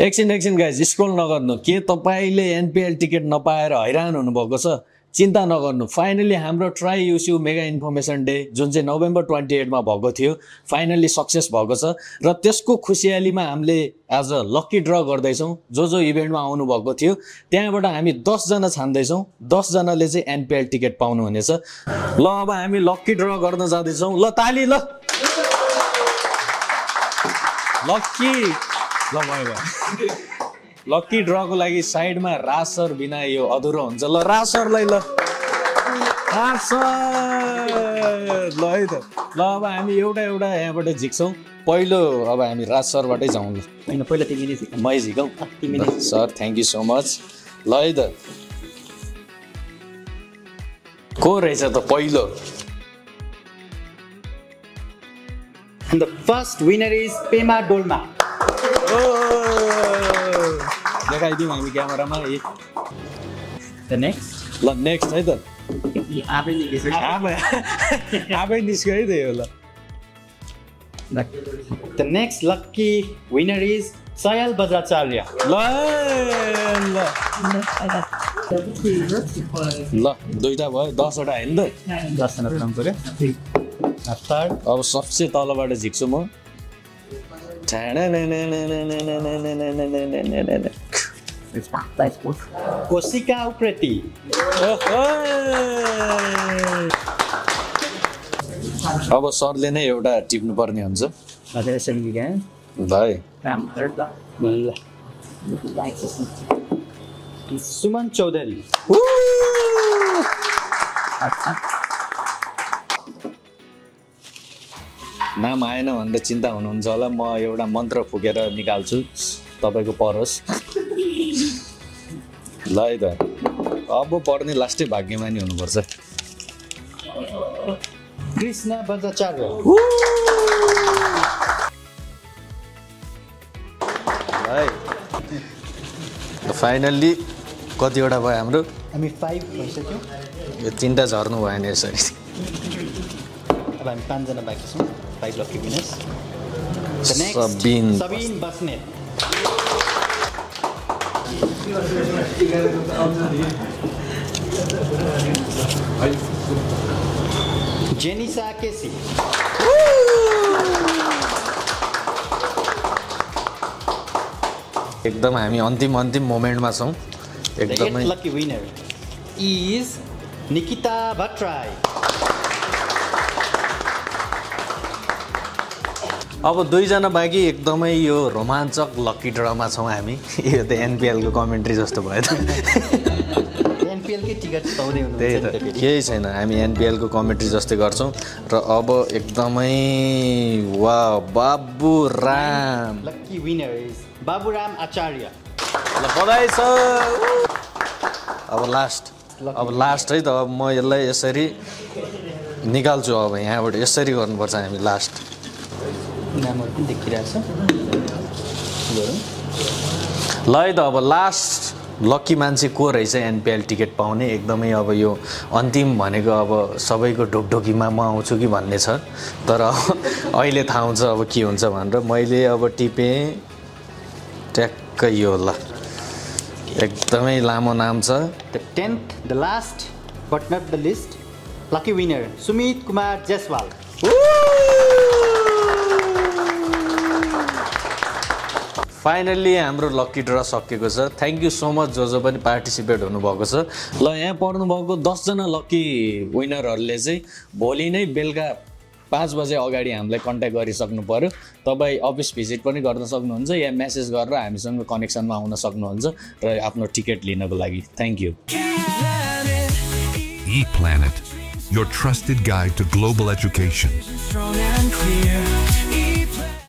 एकछिन guys scroll नगर्नु के तपाईले एनपीएल टिकट नपाएर हैरान हुनुभएको छ चिन्ता नगर्नु फाइनली हाम्रो ट्राई युस्यु मेगा इन्फर्मेसन डे जुन चाहिँ नोभेम्बर 28 मा भएको थियो फाइनली सक्सेस भएको छ र त्यसको खुसियालीमा हामीले आज लकी ड्र गर्दैछौँ जो इभेन्टमा आउनु भएको थियो त्यहाँबाट हामी 10 जना छान्दैछौँ 10 जनाले चाहिँ एनपीएल टिकट पाउनु हुनेछ ल अब हामी लकी ड्र गर्न जाँदैछौँ ल ताली ल लकी ल भयो लकी ड्रको लागि साइडमा राज सर बिना यो अधुरो हुन्छ ल राज सरलाई ल राज सर ल है त ल अब हामी एउटा यहाँबाट झिक्छौँ पहिलो अब हामी राज सरबाटै जाउँ ल हैन पहिला तिमीले झिक मै झिकौँ तिमीले sir thank you so much ल है त को रहेछ त पहिलो And the first winner is Pema Dolma. देखाइदिउँ हामी क्यामेरामा The next? ल नेक्स्ट है त आबै आफै निस्क्यो है त यो ल The next lucky winner is Sayal Bajracharya. ल ल दुईटा भयो 10 वटा हैन त 10 जना काम पर्यो. Third. अब सबसे तलबाट झिक्छु म Kosika Upreti. अब सरले नै एउटा टिप्नु पर्ने हुन्छ Ada sini kan? भाइ Suman Chaudhary. नाम आएन भनेर चिन्ता हुनुहुन्छ होला म एउटा मन्त्र फुकेर निकाल्छु तपाईको परोस् ल है त अब पढ्ने लास्टै भाग्यमानी हुनुपर्छ Krishna Bajracharya. है फाइनल्ली कतिवटा भयो हाम्रो हामी 5 भइसक्यो. यो तीनटा झर्नु भएन यसरी अब हामी 5 जना बाँकी छौँ. 5 lucky winners. The next Sabeen Basnet. Jenisa Kesi. एकदम हामी अन्तिम मोमेन्टमा छौँ एकदमै The 8th lucky winner is Nikita Bhattrai. अब 2 जना बाँकी एकदमै यो रोमाञ्चक लकी ड्रमा छौँ हामी यो त एनपीएल को कमेन्ट्री जस्तो भयो त एनपीएल के टिकट पाउने हुनुहुन्छ त्यही त केही छैन हामी एनपीएल को कमेन्ट्री जस्तै गर्छौँ र अब एकदमै वा बाबु Ram Lucky winner is Baburam Acharya. ल बधाई छ अब लास्ट है त अब म यसलाई यसरी निकाल्छु अब यहाँबाट यसरी गर्नुपर्छ हामी लास्ट नामहरु पनि देखिरहेछ ल है त अब लास्ट लकी मान्छे को रहेछ एनपीएल टिकट पाउने एकदमै अब यो अन्तिम भनेको अब सबैको ढोकढोकीमा म आउँछु कि भन्ने छ तर अहिले थाहा हुन्छ अब के हुन्छ भनेर मैले अब टिपेँ ट्याक्कै यो ल एकदमै लामो नाम छ The 10th, the last but not the least, lucky winner Sumit Kumar Jaiswal. Finally हाम्रो लकी ड्र सकेको छ थ्याङ्क यू सो मच जो पनि पार्टिसिपेट हुनुभएको छ ल यहाँ पढ्नुभएको 10 जना लकी विनरहरूले चाहिँ भोलि नै बेलुका 5 बजे अगाडि हामीलाई कन्ट्याक्ट गरिसक्नु पर्यो तपाईँ अफिस भिजिट पनि गर्न सक्नुहुन्छ या मेसेज गरेर हामीसँग कनेक्सनमा आउन सक्नुहुन्छ र आफ्नो टिकट लिनको लागि thank you ePlanet, your trusted guide to global education. Strong and clear.